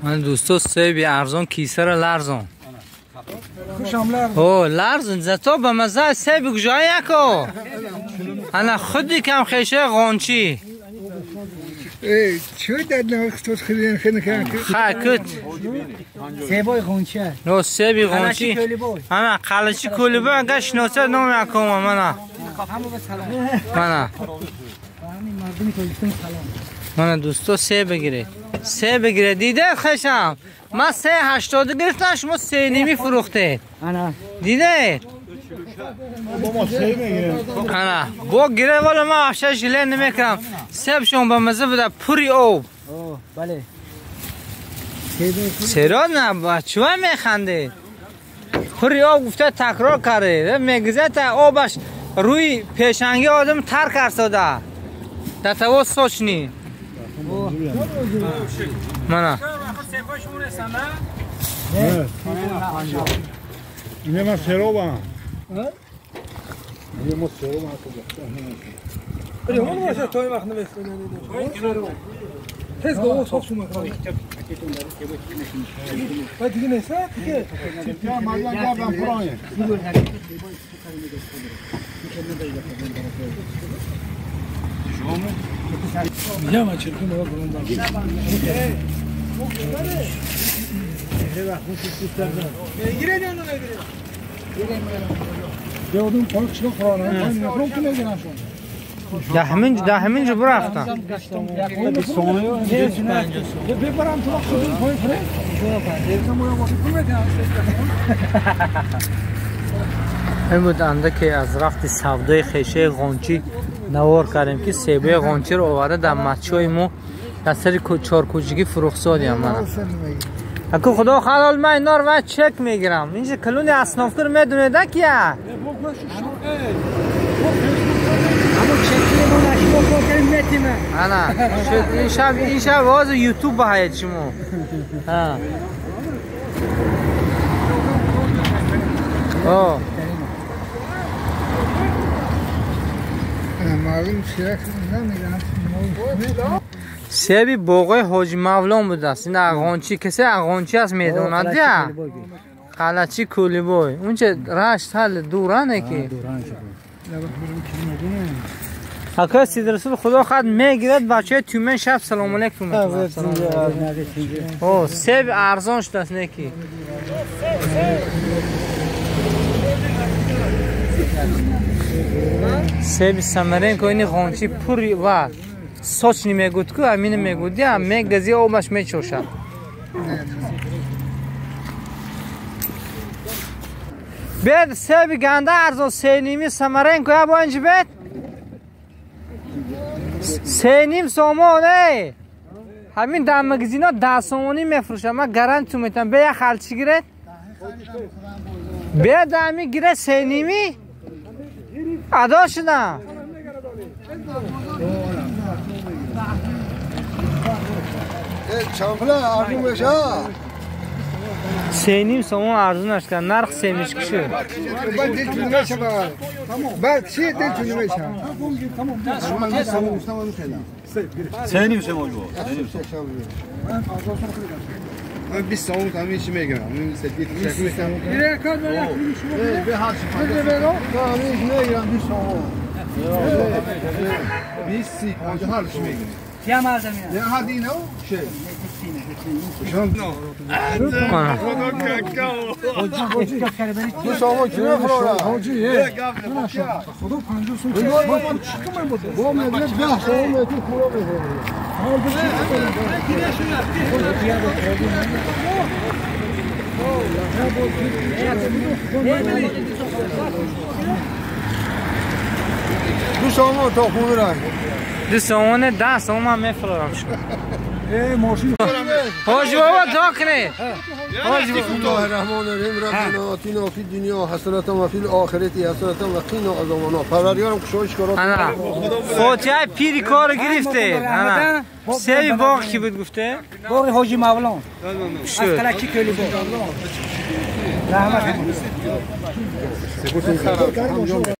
من دوستا سیب ارزان کیسه را لرزان. او لرزان زتا به مزه سیب گجای یکو. انا خودی کم خیشه غانچی. چه در نخستوس خیلی خیلی خاکت سیبای غنچه نو سیبی غنچی انا قلچی کولیبا اگه شناسه نام یکم منا منا منا دوستا سه بگیره سه بگیره دیده خشم من 3.80 گرفتم شما 3.5 فروخته دیده انا با گیره والا من افشه ژله نمیکرم سب شما با مزه بوده پوری آب. بله چرا نه با چوه میخنده پوری آب گفته تکرار کرده میگزه تا آبش روی پیشنگی آدم تر کرده در توا ساچنی منه اینه من سرابم یه ما سرابم ولی اون باشه تا این وقت نمی‌فهمم. تز گاو صاف شما خواهی. بعد دیگه نیست دیگه. یا مردم گردن پرانه. میگم من چرا کنم بلندم. میگیره یا نمیگیره؟ یادم پاک شد خورانه. من که نگیرم شما. دهمینج برفتم. این بود انده که از رفت سودای خیشه غنچی نوار کردیم که سیبه غنچی رو آورده در مچای ما در سر چارکوچگی فروخت هم من. اکو خدا خلال من اینا رو چک میگیرم. اینجا کلونی اصناف رو میدونه ده کیه؟ انا این شب واز یوتیوب باید شما. ها. آه. سبی باقای حاجی مولان بوده است. این اغانچی کسی اغانچی است میدوند یا؟ قلعچی کولی بوی. اونچه رشت حل دورانه که. اکا سید رسول خدا خود میگیرد بچه تومن شب سلام علیکم. او سیب ارزان شده است نکی. سیب سمرین که این غنچی پوری و سوچنی میگود که امین میگود یا میگزی آبش میچوشد. بید سیب گنده ارزان 3.5 سمرین که با اینجا بید 3.5 سومون ای همین در مگزینا 10 سومونی میفروشم من گارانتی میتم به یک خالچی گیرد به دمی گیره 3.5 ادا شدم. چمپله ارزون بشه 3.5 سومون ارزون است که نرخ 3.5 کشه. بعد دل تونی میشه بعد چی دل تونی میشه؟ 3.5 سومون بود. من 20 سومون تامین چی میگیرم؟ من سدیت میگیرم. میره کار داره. به هر چی میگیرم 20 سومون. 20 سی 50 هر چی میگیرم. یا مردم یا هر دینو چه؟ دو سامان تا خونه رنگ دو سامان 10 سامان میفرارم شد. حاجی بابا دعا کنه. حاجی بسم الله الرحمن الرحیم ربنا آتنا فی الدنیا حسنة و فی الآخرة حسنة و قنا عذاب النار. پروردگارم خوشش کرد. فاتحه پیری کار گرفته. سه باغ کی بود گفته؟ باغ حاجی مولان. از کلکی کلی بود. رحمت.